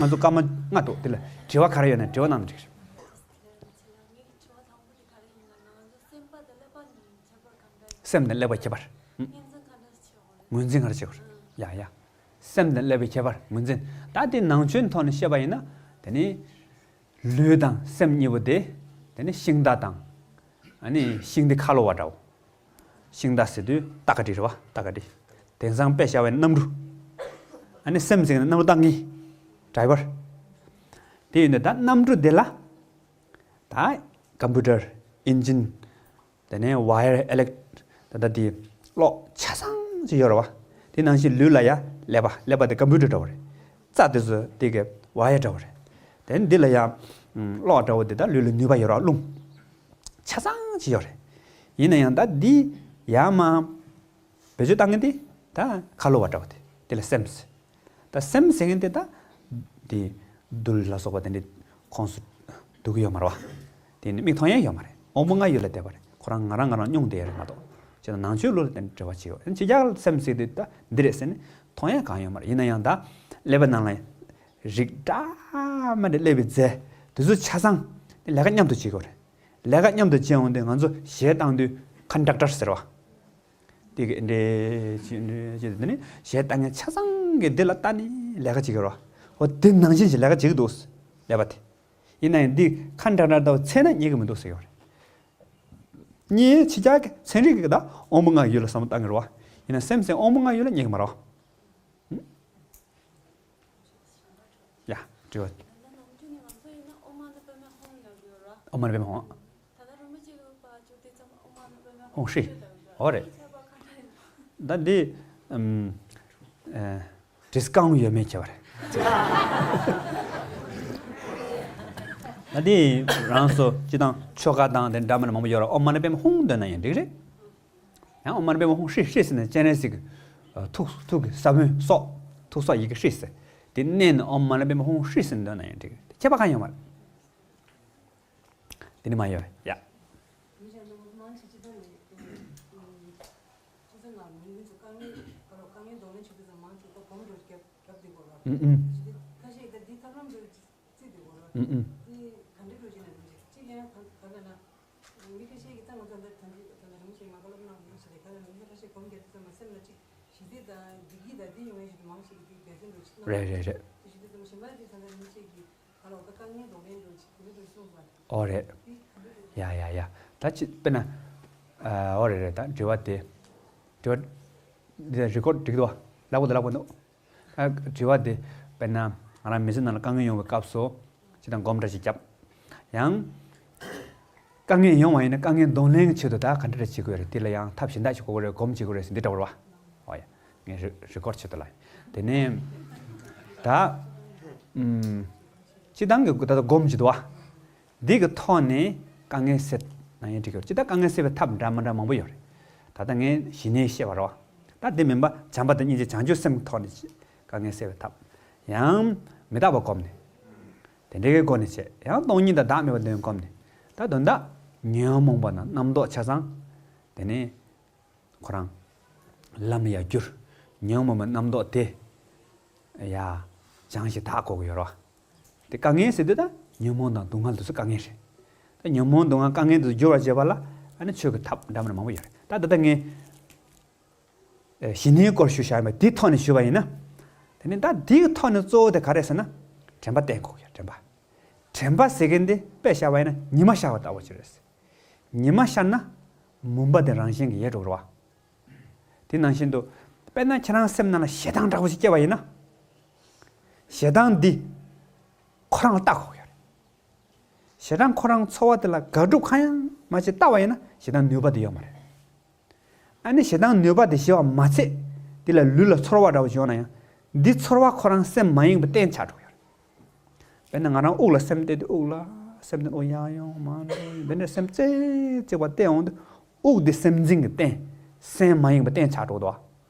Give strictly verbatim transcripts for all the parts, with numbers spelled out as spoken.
ང་ཚོ་སྐར་མ་ལྔ་འདུག་དེ་ལ་དྲི་བ་ག་རེ་ཡོད་ན་དྲི་བ་གནང་ན་འགྲིག་རེད། སེམས་དང་ཀླད་པ་ཁྱད་པར། ངོས་འཛིན་ག་རེ་བྱེད་དགོས་རེད། ཡ་ཡ། སེམས་དང་ཀླད་པའི་ཁྱད་པར་ངོས་འཛིན། ད་དེ་ནང་ཆོས་ཐོག་ནས་བཤད་པ་ཡིན་ན། དེ་ནི་ལུས་དང་སེམས་གཉིས་པོ་དེ། དེ་ནི་ཤིང་རྟ་དང་། ཨ་ནི་ཤིང་དེ་ཁ་ལོ་བ་འདྲ་བོ། ཤིང་རྟ་ཟེར་དུས་རྟ་ག་འགྲིག་རེད་བ། རྟ་ག་འགྲིག་དེང་སང་དཔེ་བཞག་པའི་གནམ་གྲུ། ཨ་ནི་སེམས་ཟེར་ན་གནམ་གྲུ་བཏང་མཁན། ཌ་རའི་བར། དེ་ཡིན་དུས་ད་གནམ་གྲུ་དེ་ལ། ད་ཀམ་པུ་ཊར། ཨིན་ཇིན། དེ་ནས་ཝ་ཡར་ཨི་ལེག་ད་ལྟ་དེ་གློག་ཆ་ཚང་ཅིག་ཡོད་རེད་བ། དེ་ནང་བཞིན་ལུས་ལ་ཡ་ཀླད་པ། ཀླད་པ་དེ་ཀམ་པུ་ཊར་འདྲ་བོ་རེད། རྩ་དེ་ཚོ་དེ་གི་ཝ་ཡར་འདྲ་བོ་རེད། དེ་འདི་ལ་ཡ་གློག་འདྲ་བོ་དེ་ད་ལུས་ལ་ནུས་པ་ཡོད་རེད་བ། རླུང་ཆ་ཚང་ཅིག་ཡོད་རེད། ཡིན་ན་ཡང་ད་འདི་ཡ་མ་བེད་སྤྱོད་བཏང་མཁན་དེ་ད་ཁ་ལོ་བ་འདྲ་བོ་དེ། དེ་ལ་སེམས་ཟེར། ད་སེམས་ཟེར་མཁན་དེ་ད་དེ་རྡུལ་ལ་སོགས་པ་དེ་འདྲའི་ཁོངས་སུ་འདུ་གི་ཡོད་མ་རེད་བ། དེ་ནི་མིག་མཐོང་ཡས་ཡོད་མ་རེད། དབང་པོ་ལྔ་ཡུལ་ལ་བསྡད་པ་རེད། ཁོ་རང་ང་རང་ང་རང་སྙོང་བསྡད་ཡས་རེད་མ་གཏོགས། བྱས་ན་ནང་ཆོས་ལུགས་ལ་དེ་འདྲ་འབྲེལ་བ་བྱེད་ཡོད། ཕྱི་རྒྱལ་སེམས་ཟེར་དུས་ད་འདི་རེད་ཟེར་ནས་མཐོང་ཡས་གང་ཡོད་མ་རེད། ཡིན་ན་ཡང་ད་ཀླད་པའི་ནང་ལ་རིགས་འདྲ་མི་འདྲ་སླེབས་པའི་རྫས་དེ་ཚོ་ཆ་ཚང་དེ་ལས་ཀ་མཉམ་དུ་བྱེད་དགོས་རེད། ལས་ཀ་མཉམ་དུ་བྱེད་འོང་དུས་ང་ཚོ་གཞས་བཏང་དུས་ཁོན་ཌག་ཊར་ཟེར་བ། དེ་གི་འདྲེ་ཅི་འདྲེ་ཅི་དེ་ནི་གཞས་བཏང་མཁན་ཆ་ཚང་གི་འདི་ལ་ལྟ་ནས་ལས་ཀ་བྱེད་ཀྱི་རོ། འོ་དེ་ནང་བཞིན་གྱི་ལས་ཀ་བྱེད་ཀྱི་འདུག་ཀླད་པ་དེ། ཡིན་ན་ཡང་འདི་ཁོན་ཌག་ཊར་ལྟ་བུ་ཚད་ན་རྙེད་ཀྱི་མི་འདུག་ཟེར་གྱི་རེད། རྙེད་ཕྱི་རྒྱལ་གྱི་ཚན་རིག་གི་ད་དབང་པོ་ལྔ་ཡུལ་ལ་བསམ་བློ་བཏང་གི་རེད་བ། ཡིན་ན་སེམས་ཟེར་དབང་པོ་ལྔ་ཡུལ་ལ་རྙེད་ཀྱི་མ་རེད་བ། ཡ། དྲི་བ། ཨོཾ་མ་ཎི་པདྨེ་ཧཱུྃ། ཧཱུྃ་ཧྲཱིཿ། འོ་རེད། ད་འདི། ཨམ། ཨེ། ཌིས་ཀའུནྚ་ཡོད་མེད་ཁྱད་པར། ད་འདི་རང་སོ་སྤྱི་དང་ཆོ་ག་དང་དེ་འདྲ་མི་འདྲ་མང་པོ་ཡོད་ར། ཨོཾ་མ་ཎི་པདྨེ་ཧཱུྃ་འདོན་ན་ཡང་འགྲིག་རེད། ཡང་ཨོཾ་མ་ཎི་པདྨེ་ཧཱུྃ་ཧྲཱིཿ་ཧྲཱིཿ་ཟེར་ནས་སྤྱན་རས་གཟིགས་ཀྱི་ཐུགས་ཐུགས་ཀྱི་ས་བོན་སོགས། ཐུགས་སྲོག་ཡི་གེ་ཧྲཱིཿ་ཟེར། དེ་མནན་ནས་ཨོཾ་མ་ཎི་པདྨེ་ཧཱུྃ་ཧྲཱིཿ་ཟེར་ནས་འདོན་ན་ཡང་འགྲིག་ཁྱད་པར་གང་ཡོད་མ་རེད། དེ་ནི་མ་ཡོད་ཡ། ཨུ་ཨུ། ཨུ་ཨུ། རེད་རེད་རེད། ཨོ་རེད། ཡ་ཡ་ཡ། ད་ཅི་དཔེར་ན། ཨོ་རེད་རེད། ད་དྲི་བ་དེ། དྲི་བ་འདི་རི་ཀོཌ་འགྲིག་འདུག་བ། ལག་པ་དང་ལག་པ་འདུག་ཨ། དྲི་བ་དེ་དཔེར་ན་ང་རང་མི་ཚེ་ནང་ལ་དཀའ་ངལ་ཡོང་བའི་སྐབས་སུ་ཅི་དང་སྒོམ་འདྲ་ཞིག་བརྒྱབ། ཡང་། དཀའ་ངལ་ཡོང་བ་ཡིན་ན་དཀའ་ངལ་གདོང་ལེན་གྱི་ཆེད་དུ་ད་ག་འདྲ་འདྲ་བྱེད་དགོས་རེད། དེ་ལ་ཡང་ཐབས་གཞན་དག་ཞིག་དགོས་རེད། སྒོམ་བྱེད་དགོས་རེད་ཟེར་འདི་འདྲ་བར་བ། ཨོ་ཡ། ངས་རི་རི་ཀོཌ་བྱེད་དུ་ལ། དེ་ནས་ད། ཨུམ། སྤྱི་བཏང་གི་ད་ལྟ་སྒོམ་བྱེད་དུ་བ། འདི་གི་ཐོག་ནས་དཀའ་ངལ་སེལ་ན་ཡང་འགྲིག་གི་རེད། ཅི་ལྟར་དཀའ་ངལ་སེལ་བའི་ཐབས་འདྲ་མི་འདྲ་མང་པོ་ཡོད་རེད། ད་ལྟ་ངས་ཞི་གནས་བཤད་པ་རེད་བ། ད་འདི་མིན་པ་བྱམས་པ་དང་སྙིང་རྗེ་བྱང་ཆུབ་སེམས་ཐོག་ནས་དཀའ་ངལ་སེལ་བའི་ཐབས། ཡང་མི་རྟག་པ་སྒོམ་ནས། དེ་འདྲའི་སྒོ་ནས་བྱས། ཡང་སྟོང་ཉིད་དང་བདག་མེད་པ་དོན་སྒོམ་ནས། ད་དོན་དག་ཉོན་མོངས་པ་དང་རྣམ་རྟོག་ཆ་ཚང་། དེ་ནས། ཁོ་རང་ལམ་ལ་ཡར་བསྒྱུར། ཉོན་མོངས་པའི་རྣམ་རྟོག་དེ་ཡ་སྦྱང་ཞིང་དག་དགོས་ཀྱི་ཡོད་རེད་བ། དེ་དཀའ་ངལ་ཟེར་དུས་ད་ཉོན་མོངས་དང་སྡུག་བསྔལ་དེ་ཚོ་དཀའ་ངལ་རེད། ད་ཉོན་མོངས་སྡུག་བསྔལ་དཀའ་ངལ་དེ་ཚོ་བསྒྱུར་བར་བྱེད་པ་ལ་ཨ་ནི་ཆོས་ཀྱི་ཐབས་འདྲ་མི་འདྲ་མང་པོ་ཡོད་རེད། ད་ད་ལྟ་ངས་ཞི་གནས་སྐོར་ཞུ་བཞག་ཡིན་པ་དེའི་ཐོག་ནས་ཞུས་པ་ཡིན་ན། དེ་ནི་ད་དེའི་ཐོག་ནས་གཙོ་བོ་དེ་ག་རེད་ཟེར་ན། དྲན་པ་བསྟེན་དགོས་ཀྱི་ཡོད། དྲན་པ། དྲན་པ་ཟེར་མཁན་དེ་དཔེ་བཞག་པ་ཡིན་ན་ཉི་མ་ཤར་བ་ལྟ་བུ་ཅིག་རེད། ཉི་མ་ཤར་ན་མུན་པ་དེ་རང་བཞིན་གྱིས་ཡལ་འགྲོ་གི་རེད་བ། དེ་ནང་བཞིན་དུ་དཔེར་ན་ཁྱེད་རང་སེམས་ནང་ལ་ཞེ་སྡང་འདྲ་པོ་ཞིག་སྐྱེས་པ་ཡིན་ན། ཞེ་སྡང་འདི་ཁོ་རང་ལ་བལྟ་དགོས་ཀྱི་ཡོད་རེད། ཞེ་སྡང་ཁོ་རང་ཚོར་བ་དེ་ལ་དགག་སྒྲུབ་གང་ཡང་མ་བྱེད་བལྟ་བ་ཡིན་ན་ཞེ་སྡང་ནུས་པ་དེ་ཡོད་མ་རེད། ཨ་ནི་ཞེ་སྡང་ནུས་པ་དེ་ཞི་བ་མ་ཚད། དེ་ལ་ལུས་ལ་ཚོར་བ་འདྲ་བོ་ཞིག་ཡོང་ན་ཡང་། འདི་ཚོར་བ་ཁོ་རང་སེམས་མ་ཡེངས་པའི་རྟེན་ཆགས་འགྲོ་གི་ཡོད་རེད། དཔེར་ན་ང་རང་དབུགས་ལ་སེམས་གཏད་དུས་དབུགས་ལ་སེམས་གཏད། འོ་ཡར་ཡོང་མར་འགྲོ། འདི་འདྲ་སེམས་རྩེ་གཅིག་པ་གཏད་འོང་དུས་དབུགས་འདི་སེམས་འཛིན་གྱི་རྟེན། སེམས་མ་ཡེངས་པའི་རྟེན་ཆགས་འགྲོ་གི་འདུག་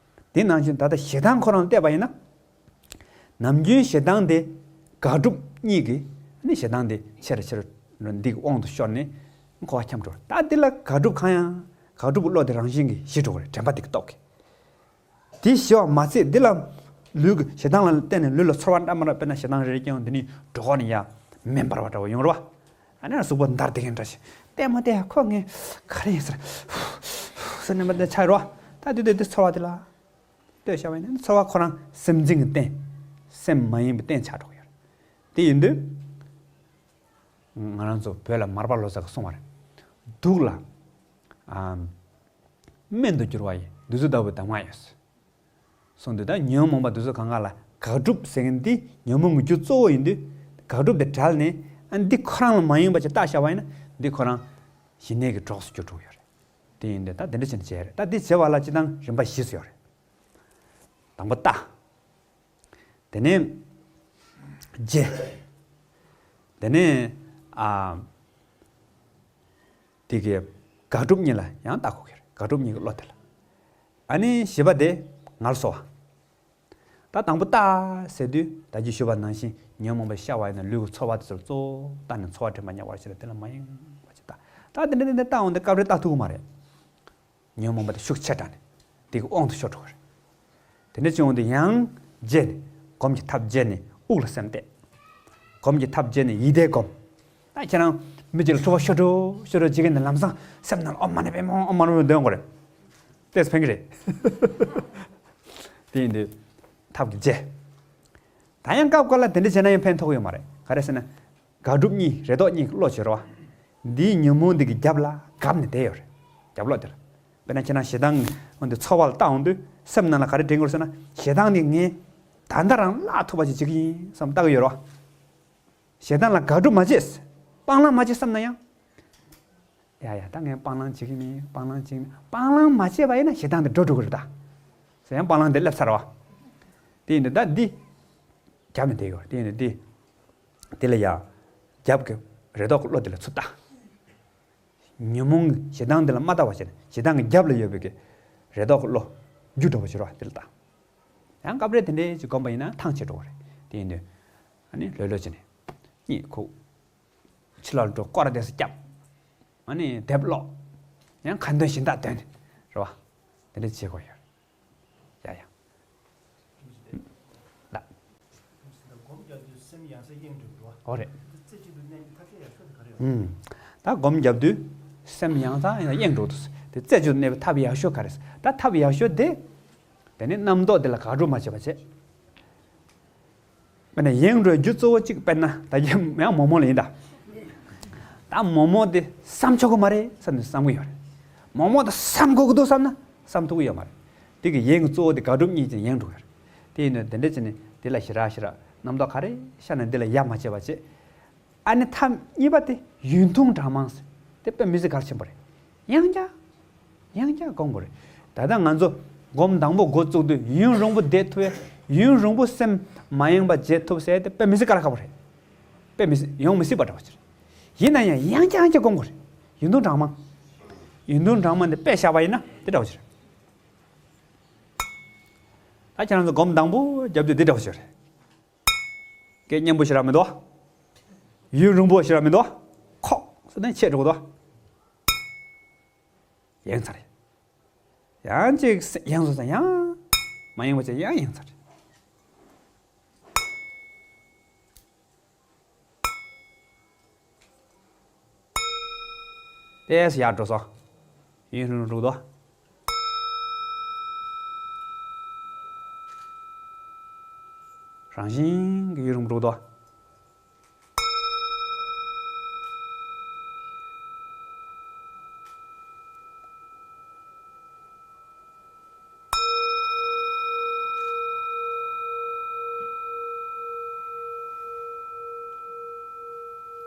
དེ་ནང་བཞིན་ད་ལྟ་ཞེ་སྡང་ཁོ་རང་བལྟས་པ་ཡིན་ན། ནམ་རྒྱུན་ཞེ་སྡང་དེ་དགག་སྒྲུབ་གཉིས་ཀྱིས་ནི་ཞེ་སྡང་དེ་ཆེ་རུ་ཆེ་རུ་འདི་གི་དབང་དུ་ཤོར་ནས་འཁོར་བ་འཁྱམས་འགྲོ། ད་འདི་ལ་དགག་སྒྲུབ་གང་ཡང་། དགག་སྒྲུབ་ཀྱི་བློ་དེ་རང་བཞིན་གྱིས་ཞི་འགྲོ་གི་རེད། དྲན་པ་དེ་གི་སྟོབས་ཀྱིས། དེ་ཞི་བ་མ་ཚད་འདི་ལ་ ལུས་ཀྱི་ཞེ་སྡང་ལ་བརྟེན་ནས་ལུས་ལ་ཚོར་བ་འདྲ་མི་འདྲ། དཔེར་ན་ཞེ་སྡང་རེ་རེ་སྐྱེ་ཡོང་། འདི་ནི་སྒྲོ་འོག་ནས་ཡ་མེ་འབར་བ་འདྲ་བོ་ཡོང་རེད་བ། ཨ་ནི་གཟུགས་པོ་འདར་བསྡད་མཁན་འདྲ་ཞིག་བལྟས་མ་བལྟས་ཡ་ཁོ་ངས་ག་རེ་ཡིན་ཟེར། ཟེར་ནས་མ་བལྟས་ཆགས་རེད་བ། ད་དེ་དེ་དེ་ཚོར་བ་དེ་ལ་ལྟོས་བྱ་བ་ཡིན་ན་ཚོར་བ་ཁོ་རང་སེམས་ཅན་གྱི་རྟེན། སེམས་མ་ཡིན་པའི་རྟེན་ཆགས་འགྲོ་གི་ཡོད་རེད། དེ་ཡིན་དུས། ང་རང་ཚོ་བོད་ལ་མར་པ་ལོ་ཙཱ་གིས་གསུངས་པ་རེད། དུག་ལ་ཨ་སྨན་དུ་འགྱུར་བ་ཡི། དུག་རྫས་ལྟ་བུའི་གདམས་ངག་ཡོད། གསུངས་དུས་ད་ཉོན་མོངས་པ་དེ་ཚོ་གང་ག་ལ་དགག་སྒྲུབ་ཟེར་མཁན་འདི་ཉོན་མོངས་ཀྱི་རྒྱུ་གཙོ་བོ་ཡིན་དུས། དགག་སྒྲུབ་དེ་བྲལ་ནས་ཨ་འདི་ཁོ་རང་ལ་མ་ཡིན་པ་ཅིག་བཏགས་བཞག་པ་ཡིན་ན། འདི་ཁོ་རང་ཞི་གནས་ཀྱི་གྲོགས་སུ་གྱུར་འགྲོ་གི་ཡོད་རེད། དེ་ཡིན་དུས་ད་དེ་འདྲ་བྱས་ནས་བྱས་རེད། ད་འདི་བྱེད་པ་ལ་སྤྱིར་བཏང་རིམ་པ་བཞི་ཙམ་ཡོད་རེད། དང་པོ་ལྟ། དེ་ནས་བརྗེ། དེ་ནས་ཨ་དེ་གི་དགག་སྒྲུབ་གཉིས་ལ་ཡང་ལྟ་དགོས་ཀྱི་རེད། དགག་སྒྲུབ་གཉིས་ཀྱི་བློ་དེ་ལ། ཨ་ནི་བཞི་པ་དེ་ངལ་གསོ་བ། ད་དང་པོ་ལྟ་ཟེར་དུས་ད་གིན་ཞུས་པ་ནང་བཞིན་ཉོན་མོངས་པ་ཤར་བ་ཡིན་ན་ལུས་ཀྱི་ཚོར་བ་དེ་ཚོར་གཙོ་བོ་ལྟ་ནས་ཚོར་བ་དྲན་པ་ཉམས་པར་བྱེད་ལ་དེ་ལ་མ་ཡེངས་པ་ཅིག་ལྟ། ད་དེ་འདྲ་དེ་འདྲ་ལྟ་འོང་དུས་སྐབས་རེ་ལྟ་ཐུབ་ཀྱི་མ་རེད། ཉོན་མོངས་པ་དེ་ཤུགས་ཆེ་དྲགས་ནས་དེ་གི་དབང་དུ་ཤོར་འགྲོ་གི་རེད། དེ་འདྲ་བྱུང་དུས་ཡང་བརྗེ་ནས་སྒོམ་གྱི་ཐབས་བརྗེ་ནས་དབུགས་ལ་སེམས་གཏད། སྒོམ་གྱི་ཐབས་བརྗེ་ནས་ཡིད་བདེ་སྒོམ། ད་ཁྱེད་རང་མི་གཅིག་ལ་འཁྲུལ་པ་ཤོར་འགྲོ་ཤོར་འགྲོ་བྱེད་ཀྱི་འདུག་ལམ་སང་སེམས་ནང་ཨོཾ་མ་ཎི་པདྨེ་ཧཱུྃ། ཨོཾ་མ་ཎི་པདྨེ་ཧཱུྃ་འདོན་དགོས་རེད། ཏོག་ཙམ་ཕན་གྱི་རེད། དེ་ཡིན་དུས་ཐབས་ཀྱི་བརྗེ། ད་ཡང་སྐབས་འགའ་ལ་དེ་འདྲ་བྱས་ན་ཡང་ཕན་ཐོགས་ཡོད་མ་རེད། ག་རེ་ཟེར་ན། དགག་སྒྲུབ་གཉིས་རེ་དོགས་གཉིས་ཀྱི་བློ་བྱེད་རོགས། འདིའི་ཉོན་མོངས་འདི་གི་རྒྱབ་ལ་བརྒྱབ་ནས་བསྡད་ཡོད་རེད། རྒྱབ་ལོགས་དེ་ལ། དཔེར་ན་ཁྱེད་རང་ཞེ་སྡང་འོན་ཏེ་ཚོར་བ་ལ་བལྟ་འོང་དུས་སེམས་ནང་ལ་ག་རེ་དྲན་དགོས་ཟེར་ན། ཞེ་སྡང་འདི་ངས་ད་ལྟ་རང་བརླག་ཐུབ་པ་ཞིག་བྱེད་ཀྱི་ཡིན་བསམ་བལྟ་གི་ཡོད་རོགས། ཞེ་སྡང་ལ་དགག་སྒྲུབ་མ་བྱེད། སྤང་བླང་མ་བྱེད་བསམ་ན་ཡང་། ཡ་ཡ་ད་ངས་སྤང་བླང་བྱེད་ཀྱི་མིན། སྤང་བླང་བྱེད་ཀྱི་མིན། སྤང་བླང་མ་བྱས་པ་ཡིན་ན་ཞེ་སྡང་དེ་འགྲོ་འགྲོ་གི་རེད་ད། ཟེར་ཡང་སྤང་བླང་དེ་སླེབས་ཚར་བ། དེ་ཡིན་དུས་ད་འདི་རྒྱབ་ནས་བསྡད་ཡོད། དེ་ཡིན་དུས་འདི། འདི་ལ་ཡ། རྒྱབ་ཀྱི་རེ་དོགས་ཀྱི་བློ་དེ་ལ་ཚུར་ལྟ། ཉོན་མོངས་ཞེ་སྡང་འདི་ལ་མ་ལྟ་བ་བྱས་ནས་ཞེ་སྡང་གི་རྒྱབ་ལ་ཡོད་པའི་གི་རེ་དོགས་ཀྱི་བློ་རྒྱུ་འགྲོ་བ་བྱེད་རོགས་དེ་ལ་ལྟ། ཡང་སྐབས་རེ་དེ་འདྲའི་ཅིག་སྒོམ་པ་ཡིན་ན་ཐང་ཆད་འགྲོ་བ་རེད། དེ་ཡིན་དུས་ཨ་ནི་ལྷོད་ལྷོད་བྱས་ནས་གཉིད་ཁུག་ཕྱི་ལོགས་འགྲོ། སྐོར་ར་དེ་ཚོ་བརྒྱབ། ཨ་ནི་དེབ་ཀློག་ཡང་ཁ་འདོན་གཞན་དག་འདོན་ནས་རེད་བ། དེ་འདྲ་བྱེད་དགོས་ཡོད་རེད། ཡ་ཡ། ལ། སྒོམ་རྒྱག་དུས་སེམས་ཡང་སེ་གཡེང་འགྲོ་གི་འདུག་བ། ཨོ་རེད། རྩེ་གཅིག་ཏུ་གནས་པའི་ཐབས་ཤེས་ཡག་ཤོས་དེ་ག་རེ་ཡོད། ཨུམ། ད་སྒོམ་རྒྱབ་དུས་སེམས་ཡང་སེ་ཡང་གཡེང་འགྲོ་འདུག་དེ་རྩེ་གཅིག་ཏུ་གནས་པའི་ཐབས་ཡག་ཤོས་ག་རེ། ད་ཐབས་ཡག་ཤོས་དེ། དེ་ནི་རྣམ་རྟོག་དེ་ལ་དགག་སྒྲུབ་མ་བྱེད་པ་བྱེད། དཔེར་ན་གཡེང་འགྲོའི་རྒྱུ་གཙོ་བོ་གཅིག་དཔེར་ན་ད་གིན་ཡང་མོག་མོག་ལ་ཡིན་ད། ད་མོག་མོག་དེ་བསམ་ཆོག་གི་མ་རེད་བསམ་ནས་བསམ་གི་ཡོད་རེད། མོག་མོག་དེ་བསམ་དགོས་ཀྱི་འདུག་བསམ་ན་བསམ་ཐུབ་ཀྱི་ཡོད་མ་རེད། དེ་གི་གཡེང་གི་གཙོ་བོ་དེ་དགག་སྒྲུབ་གཉིས་ཀྱིས་གཡེང་འགྲོ་གི་ཡོད་རེད། དེ་ཡིན་དུས་དེ་འདྲ་བྱས་ནས་དེ་ལ་ཞེ་དྲག་ཞེ་དྲག་རྣམ་རྟོག་ག་རེ་ཤར་ན་འདི་ལ་ཡ་མ་བྱེད་པ་བྱེད། ཨ་ནི་ཐབས་གཉིས་པ་དེ་ཡུན་ཐུང་གྲངས་མང་ཟེར། དེ་དཔེ་མི་སྲིད་གལ་ཆེན་པོ་རེད། ཡང་བསྐྱར། ཡང་བསྐྱར་སྒོམ་དགོས་རེད། ད་ལྟ་ང་ཚོ་སྒོམ་དང་པོ་འགོ་བཙུགས་དུས་ཡུན་རིང་པོ་བསྡད་ཐུབ་ཡས། ཡུན་རིང་པོ་སེམས་མ་ཡེངས་པ་བྱེད་ཐུབ་ཟེར་དེ་དཔེ་མི་སྲིད་དཀའ་ལས་ཁག་པོ་རེད། དཔེ་མི་སྲིད་ཡོང་མི་སྲིད་པ་འདྲ་བོ་ཅིག་རེད། ཡིན་ན་ཡང་ཡང་བསྐྱར་ཡང་བསྐྱར་སྒོམ་དགོས་རེད། ཡུན་ཐུང་གྲངས་མང་། ཡུན་ཐུང་གྲངས་མང་དེ་དཔེ་བཞག་པ་ཡིན་ན་དེ་འདྲ་བོ་ཅིག་རེད། ད་ཁྱེད་རང་ཚོ་སྒོམ་དང་པོ་རྒྱབ་དུས་འདི་འདྲ་བོ་ཞིག་རེད། སྐད་སྙན་པོ་ཞེ་དྲག་མི་འདུག་ཡུན་རིང་པོ་ཞེ་དྲག་མི་འདུག་ཁོག་ཟེར་ནས་ཆད་འགྲོ་གི་འདུག་ཡེངས་ཚར་རེད། ཡང་གཅིག་ཡེངས་སོང་ཙང་ཡང་མ་ཡེངས་པ་བྱས་ཡང་ཡེངས་ཚར་རེད། ཏོག་ཙམ་ཡར་འགྲོ་སོང་། ཡུན་རིང་རུ་འགྲོ་གི་འདུག་རང་བཞིན་གྱིས་ཡུན་རིང་པོ་འགྲོ་གི་འདུག་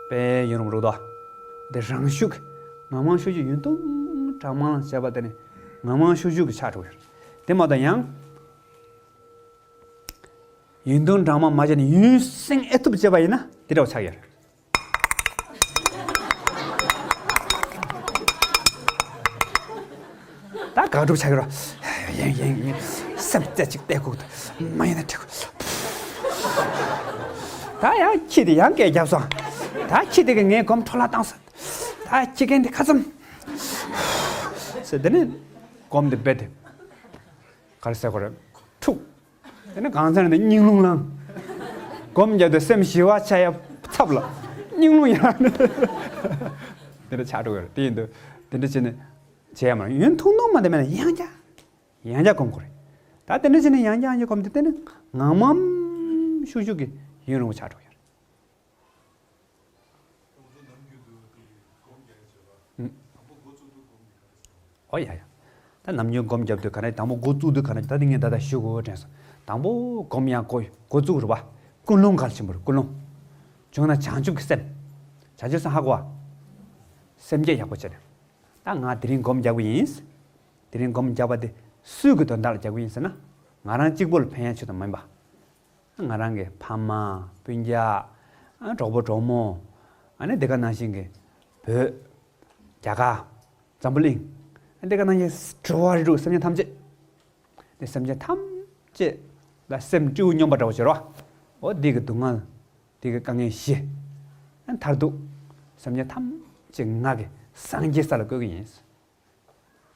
དཔེ་ཡུན་རིང་པོ་འགྲོ་གི་འདུག་དེ་རང་ཤུགས་ཀྱིས་ངང་མང་ཤུགས་ཀྱིས་ཡུན་ཐུང་གྲངས་མང་བྱས་པ་དེ་ནི་ངང་མང་ཤུགས་ཀྱིས་ཆགས་འགྲོ་གི་ཡོད་རེད། དེ་མ་གཏོགས་ཡང་། ཡུན་ཐུང་གྲངས་མང་མ་བྱས་ནས་ཡུན་སེང་ཨེ་ཐུབ་བྱས་པ་ཡིན་ན་དེ་འདྲ་བོ་ཆགས་ཡོད་རེད། ད་དགག་སྒྲུབ་བྱ་གི་རོ། ཡིན་ཡིན་ཡིན། སེམས་རྩེ་གཅིག་གཏད་དགོས་འདུག་མ་ཡིན་ན་འགྲིག་གི་ད་ཡང་ཁྱི་དེ་ཡང་སྐད་བརྒྱབ་སོང་། ད་ཁྱི་དེ་གིས་ངའི་སྒོམ་འཕྲོ་བརླག་བཏང་སོང་། ད་ཁྱི་རྒན་དེ་ཁ་ཚུམ་ཟེར། དེ་ནས་སྒོམ་དེ་རྦད་དེ་ག་རེ་ཟེར་དགོས་རེད། འཁྲུག་དེ་ནི་གང་ཟེར་ན་སྙིང་རླུང་ལངས། སྒོམ་རྒྱབ་དུས་སེམས་ཞི་བ་ཆགས་ཡ་ཚབ་ལ་སྙིང་རླུང་ཡང་དེ་འདྲ་ཆགས་འགྲོ་གི་རེད། དེ་ཡིན་དུས་དེ་འདྲ་བྱས་ནས་བྱས་ཡ་མ་རེད། ཡུན་ཐུང་ཐུང་མ་དེ་མེད་ན་ཡང་བསྐྱར་ཡང་བསྐྱར་སྒོམ་དགོས་རེད། ད་དེ་འདྲ་བྱས་ནས་ཡང་བསྐྱར་ཡང་བསྐྱར་སྒོམ་དུས་དེ་ནི་ངང་མ་ཤུགས་ཤུགས་ཀྱིས་ཡུན་རིང་པོ་ཆགས་འགྲོ་གི་རེད། ཨུམ། ཨོ་ཡ་ཡ། ད་ནམ་རྒྱུན་སྒོམ་རྒྱབ་དུས་ག་རེ་དང་པོ་འགོ་བཙུགས་དུས་ག་རེ་ད་དེ་ངས་ད་ལྟ་ཞུ་དགོས་དྲན་སོང་། དང་པོ་སྒོམ་ཡང་འགོ་འགོ་བཙུགས་རེད་བ། ཀུན་སློང་གལ་ཆེན་པོ་རེད། ཀུན་སློང་། བྱུང་ན་བྱང་ཆུབ་ཀྱི་སེམས། བྱང་ཆུབ་སེམས་ཧ་གོ་བ། སེམས་བསྐྱེད་ཡག་པོ་བྱས་ནས། ད་ང་དེ་རིང་སྒོམ་རྒྱག་གི་ཡིན། དེ་རིང་སྒོམ་རྒྱག་པ་དེ་སུའི་གི་དོན་དག་ལ་རྒྱག་གི་ཡིན་ཟེར་ན། ང་རང་གཅིག་པོ་ལ་ཕན་ཡ་ཆེད་དུ་མིན་པ། ང་རང་གི་ཕ་མ། སྤུན་ཀྱག་ཨ། གྲོགས་པོ་གྲོགས་མོ། ཨ་ནི་དེ་ག་ནང་བཞིན་གྱི་བོད། རྒྱ་གར། འཛམ་བུ་གླིང་། ཨ། དེ་ག་ནང་བཞིན་འགྲོ་བ་རིགས་དྲུག་སེམས་ཅན་ཐམས་ཅད། དེ་སེམས་ཅན་ཐམས་ཅད་ལ་སེམས་སྤྲེའུ་སྨྱོན་པ་འདྲ་བོ་བྱེད་རོགས། འོ་འདི་གི་སྡུག་བསྔལ། འདི་གི་དཀའ་ངལ་ཞི། ཨ། མཐར་ཐུག་སེམས་ཅན་ཐམས་ཅད་ང་གི་སངས་རྒྱས་ས་ལ་བཀོད་ཀྱི་ཡིན།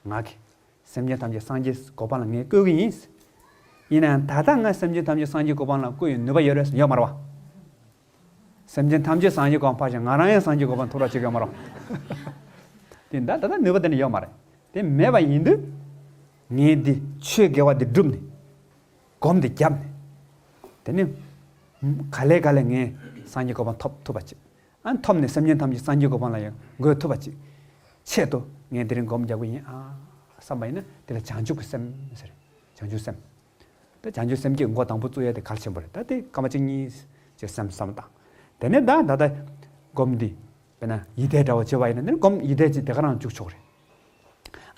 ང་གིས་སེམས་ཅན་ཐམས་ཅད་སངས་རྒྱས་གོ་འཕང་ལ་ངས་བཀོད་ཀྱི་ཡིན། ཡིན་ནའང་ད་ལྟ་ང་སེམས་ཅན་ཐམས་ཅད་སངས་རྒྱས་གོ་འཕང་ལ་བཀོད་ཡོད་ནུས་པ་ཡོད་རེད་ཡོད་མ་རེད་བ། སེམས་ཅན་ཐམས་ཅད་སངས་རྒྱས་གོ་འཕང་ཕར་ཕྱིན་ང་རང་ཡང་སངས་རྒྱས་གོ་འཕང་ཐོབ་ར་བྱེད་ཀྱི་ཡོད་མ་རེད་བ། དེ་ད་ད་ལྟ་ནུས་པ་དེ་འདྲ་ཡོད་མ་རེད། དེ་མེད་པ་ཡིན་དུས། ངས་འདི་ཆོས་དགེ་བ་འདི་བསྒྲུབས་ནས། སྒོམ་འདི་བརྒྱབ་ནས། དེ་ནས། ག་ལེ་ག་ལེ་ངས་སངས་རྒྱས་གོ་འཕང་ཐོབ་ཐུབ་པ་བྱེད། ཨ། ཐོབ་ནས་སེམས་ཅན་ཐམས་ཅད་སངས་རྒྱས་གོ་འཕང་ལ་ཡང་འགོད་ཐུབ་པ་ཅིག་ཆེད་དུ་ངས་དེ་རིང་སྒོམ་རྒྱག་གི་ཡིན་ཨ་བསམ་པ་ཡིན་ན། དེ་ལ་བྱང་ཆུབ་ཀྱི་སེམས་ཟེར། བྱང་ཆུབ་སེམས། ད་བྱང་ཆུབ་སེམས་བསྐྱེད་འགོ་དང་པོ་བཙུགས་ཡ་དེ་གལ་ཆེན་པོ་རེད། ད་དེ་སྐར་མ་གཅིག་གཉིས་ཅིག་སེམས་བསམ་བློ་བཏང་། དེ་ནས་ད་ད་ལྟ་སྒོམ་འདི་དཔེར་ན་ཡིད་བཟླས་འདྲ་བོ་བྱེད་པ་ཡིན་ན། དེ་ནས་སྒོམ་ཡིད་བཟླས་ཅིག་དེ་ག་རང་བཅུག་ཆོག་རེད།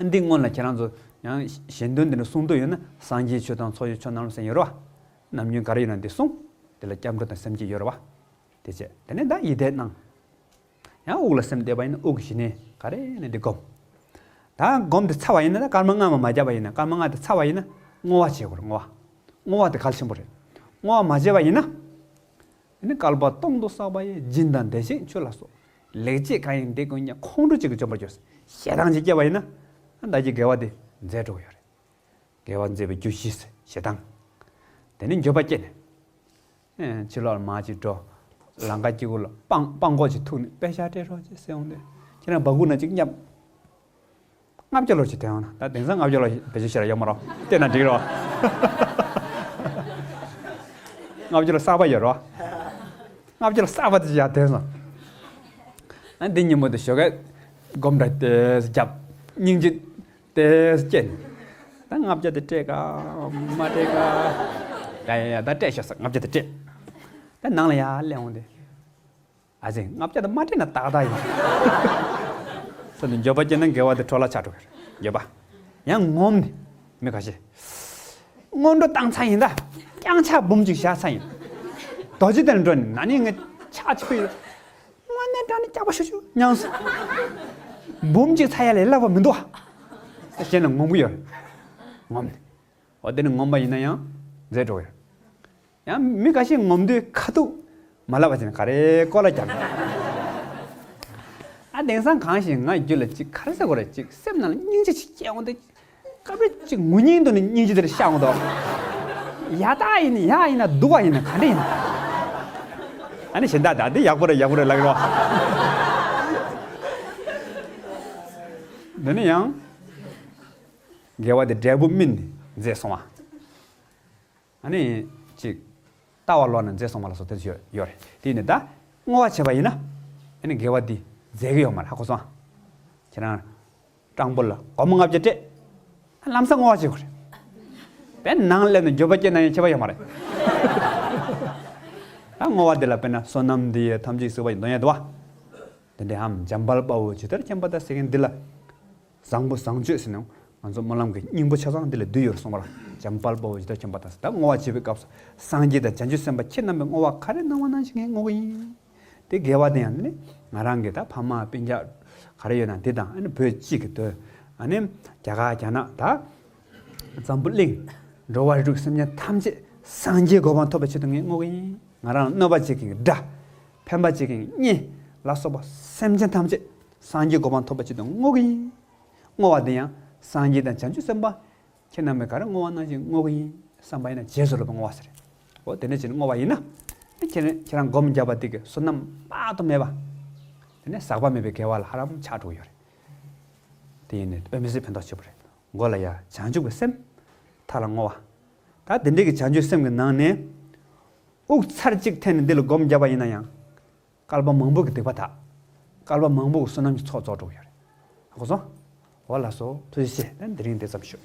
ཨ། འདི་སྔོན་ལ་ཁྱེད་རང་ཚོ་ཡང་ཞལ་འདོན་འདི་འདྲ་གསུང་འདོད་ཡོད་ན། སངས་རྒྱས་ཆོས་དང་ཚོགས་ཀྱི་མཆོག་རྣམས་ལ་ཟེར་ཡོད་རེད་བ། ནམ་རྒྱུན་ག་རེ་ཡོད་ན་འདི་གསུང་། དེ་ལ་སྐྱབས་འགྲོ་དང་སེམས་བསྐྱེད་ཡོད་རེད་བ། དེ་བྱས་དེ་ནས་ད་ཡིད་བཟླས་གནང་། ཡང་དབུགས་ལ་སེམས་གཏད་པ་ཡིན་ན་དབུགས་ཀྱི་གཞི་ནས་ག་རེ་ནས་འདི་སྒོམ། ད་སྒོམ་དེ་ཚར་བ་ཡིན་ན། ད་སྐར་མ་ལྔ་མ་མ་བརྒྱབ་པ་ཡིན་ན། སྐར་མ་ལྔ་དེ་ཚར་བ་ཡིན་ན་བསྔོ་བ་བྱེད་དགོས་རེད། བསྔོ་བ། བསྔོ་བ་དེ་གལ་ཆེན་པོ་རེད། བསྔོ་བ་མ་བྱས་པ་ཡིན་ན། དེ་ནི་བསྐལ་པ་སྟོང་དུ་བསགས་པ་ཡི། སྦྱིན་དང་བདེ་གཤེགས་མཆོད་ལ་སོགས། ལེགས་སྤྱད་གང་ཡིན་དེ་ཀུན་ཀྱང་། ཁོང་ཁྲོ་གཅིག་གིས་འཇོམས་པར་འགྱུར། ཞེ་སྡང་གཅིག་སྐྱེས་པ་ཡིན་ན། ད་ཀྱི་དགེ་བ་དེ་འཛད་འགྲོ་གི་ཡོད་རེད། དགེ་བ་མཛད་པའི་རྒྱུ་བཞི་ཞེ་སྡང་། དེ་ནས་འགྱོད་པ་སྐྱེས་ནས། ཨེ། ཕྱི་ལོགས་ལ་མར་ཅིག་འགྲོ། ལམ་ཁ་དཀྱིལ་འཁོར་ལ་སྤང་སྤང་ཀོ་ཅིག་ཐུག་ནས་པད་ཤག་སྤྲད་རོགས་ཅེས་ཟེར་འོང་དུས། ཁྱེད་རང་སྦ་ཁུག་ནང་ཅིག་བསྙབས། ལྔ་བརྒྱ་ལོར་ཅིག་དོན་ཡོང་ན། ད་དེང་སང་ལྔ་བརྒྱ་ལོར་བེད་སྤྱོད་བྱེད་ཡ་ཡོད་མ་རེད། བལྟས་ན་འགྲིག་རེད་བ། ལྔ་བརྒྱ་ལོར་གསར་པ་ཡོད་རེད་བ། ལྔ་བརྒྱ་ལོར་གསར་པ་དེ་ཅིག་ཡར་དོན་སོང་། ཨ། འདི་ཉིན་མོ་དེ་ཞོགས་ཀས་སྒོམ་ར་དེ་བརྒྱབ། སྙིང་རྗེ་དེ་སྐྱེས། ད་ལྔ་བརྒྱ་དེ་སྤྲད་ག་མ་སྤྲད་ག་ཡ་ཡ་ཡ། ད་སྤྲད་ཤོག་ཟེར་ལྔ་བརྒྱ་དེ་སྤྲད། ད་ནང་ལ་ཡར་སླེབས་འོང་དུས། ཨ་ཙི། ལྔ་བརྒྱ་དེ་མ་སྤྲད་ན་ཏག་ཏག་ཡིན། ས་འདི་འགྱོད་པ་སྐྱེས་ན་དགེ་བ་དེ་འཕྲོ་བརླག་ཆགས་འགྲོ་གི་རེད། འགྱོད་པ། ཡང་ངོམས་ནས། མི་ཁ་ཤས་སྔོན་འགྲོ་བཏང་ཚར་ཡིན། ད་རྐྱང་ཕྱག་འབུམ་གཅིག་བཞག་ཚར་ཡིན། རྡོ་རྗེ་གདན་འགྲོ་ནས་ན་ནིང་ངས་ཕྱག་གཅིག་ཕུལ་ཡོད། དངོས་གནས་དྲང་ནས་སྐྱག་པ་ཤོར་ཤོར་མྱངས་སོང་། འབུམ་གཅིག་ཚར་ཡ་ལས་སླ་པོ་མི་འདུག་ཨ། ཟེར་བྱས་ནས་ངོམས་ཀྱི་ཡོད་རེད། ངོམས་ནས། འོ་དེ་ནི་ངོམས་པ་ཡིན་ན་ཡང་མཛད་འགྲོ་གི་རེད། ཡང་མི་འགའ་ཤས་ངོམས་དུས་ཁ་ཐུག་མ་ལབ་པ་བྱས་ནས་ག་རེ་ཀོ་ལ་རྒྱབ། ཨ། དེང་སང་གང་ཞིག་ང་རྒྱུད་ལ་ཅིག་ག་རེ་ཟེར་དགོས་རེད། ཅིག་སེམས་ནང་ལ་སྙིང་རྗེ་ཅིག་སྐྱེ་འོང་དུས། སྐབས་རེ་ཅིག་ངུ་སྙིང་འདོད་ནས་སྙིང་རྗེ་དེ་རུ་ཤར་འོང་དུས། ཡག་ད་ཡིན་ན་ཡག་ཡིན་ན། སྡུག་པ་ཡིན་ན་ག་འདྲ་ཡིན་ན། ཨ་ནི་གཞན་དག་ད་འདི་ཡག་པོ་རེད་ཡག་པོ་རེད་ལབ་ཀྱི་རེད་བ། འདི་ནི་ཡང་དགེ་བ་དེ་འབྲས་བུ་སྨིན་ནས་མཛད་སོང་བ། ཨ་ནི་ཅིག་ལྟ་བ་ལོག་ནས་མཛད་སོང་བ་ལ་སོགས་དེ་ཚོ་ཡོད་ཡོད་རེད། དེ་ནི་ད་བསྔོ་བ་བྱས་པ་ཡིན་ན། ཨ་ནི་དགེ་བ་འདི་མཛད་ཀྱི་ཡོད་མ་རེད། ཧ་གོ་སོང་ཨ། ཁྱེད་རང་སྤྲང་པོ་ལ་སྒོར་མོ་ལྔ་བརྒྱ་སྤྲད། ཨ། ལམ་སང་བསྔོ་བ་བྱེད་དགོས་རེད། དཔེར་ན་ནང་སླེབས་ནས་འགྱོད་པ་སྐྱེས་ན་ཡང་ཁྱད་པར་ཡོད་མ་རེད། ད་བསྔོ་བ་འདི་ལ་དཔེར་ན་བསོད་ནམས་འདི་ཡིས་ཐམས་ཅད་གཟིགས་པ་ཡི་དོན་ཡང་འདུག་བ། དེ་འདྲའི་འམ་འཇམ་དཔལ་དཔའ་བོས་ཇི་ལྟར་མཁྱེན་པ་དང་ཟེར་མཁན་འདི་ལ། བཟང་པོ་བཟང་སྤྱོད་ཟེར་ནས་ང་ཚོ་སྨོན་ལམ་གྱི་སྙིང་པོ་ཆ་ཚང་འདི་ལ་འདུས་ཡོད་རེད་གསུངས་པ་ལ། འཇམ་དཔལ་དཔའ་བོས་ཇི་ལྟར་མཁྱེན་པ་དང་ཟེར། ད་བསྔོ་བ་བྱེད་པའི་སྐབས་སུ་སངས་རྒྱས་དང་བྱང་ཆུབ་སེམས་དཔའ་ཁྱེད་རྣམ་པས་བསྔོ་བ་ག་རེ་གནང་བ་ནང་བཞིན་ངས་བསྔོ་གི་ཡིན། དེ་དགེ་བ་དེ་ཡང་ནི་ང་རང་གི་ད་ཕ་མ་སྤུན་ཀྱག་ག་རེ་ཡོད་ན་འདི་དང་། ཨ་ནི་བོད་སྤྱི་གི་དོན། ཨ་ནི་རྒྱ་གར་རྒྱ་ནག་ད་འཛམ་བུ་གླིང་། འགྲོ་བ་རིགས་དྲུག་སེམས་ཅན་ཐམས་ཅད་སངས་རྒྱས་གོ་འཕང་ཐོབ་པའི་ཆེད་དུ་ངས་བསྔོ་གི་ཡིན། ང་རང་ལ་གནོད་པ་བྱེད་མཁན་གྱི་དགྲ། ཕན་པ་བྱེད་མཁན་གྱི་གཉེན་ལ་སོགས་པ་སེམས་ཅན་ཐམས་ཅད་སངས་རྒྱས་གོ་འཕང་ཐོབ་པའི་ཆེད་དུ་བསྔོ་གི་ཡིན། བསྔོ་བ་དེ་ཡང་སངས་རྒྱས་དང་བྱང་ཆུབ་སེམས་དཔའ་ཁྱེད་རྣམ་པས་ག་རེ་བསྔོ་བ་ནང་བཞིན་བསྔོ་གི་ཡིན། བསམ་པ་ཡིན་ན་རྗེས་སུ་སློབ་པའི་བསྔོ་བ་ཟེར། འོ་དེ་འདྲ་བྱས་ནས་བསྔོ་བ་ཡིན་ན། ཁྱེད་རང་ཁྱེད་རང་སྒོམ་བརྒྱབ་པ་དེ་གི་བསོད་ནམས་དཔག་ཏུ་མེད་པ། དེ་ནས་ཟག་པ་མེད་པའི་དགེ་བ་ལ་ཧ་ལམ་ཆགས་འགྲོ་གི་ཡོད་རེད། དེ་ཡིན་ནས་དཔེ་མི་སྲིད་ཕན་ཐོགས་ཆེ་པོ་རེད། མགོ་ལ་ཡ་བྱང་ཆུབ་ཀྱི་སེམས། མཐའ་ལ་བསྔོ་བ། ད་དེ་འདྲའི་གི་བྱང་ཆུབ་སེམས་ཀྱི་ནང་ནས། དབུགས་ཚར་གཅིག་འཐེན་ནས་འདི་ལ་སྒོམ་བརྒྱབ་པ་ཡིན་ན་ཡང་། བསྐལ་པ་མང་པོ་གི་སྡིག་པ་དག་བསྐལ་པ་མང་པོ་གི་བསོད་ནམས་ཀྱི་ཚོགས་རྫོགས་འགྲོ་གི་ཡོད་རེད། ཧ་གོ་སོང་། འོ་ལགས་སོ། ཐུགས་རྗེ་ཆེ། ད་དེ་རིང་འདི་ཙམ་ཞུ།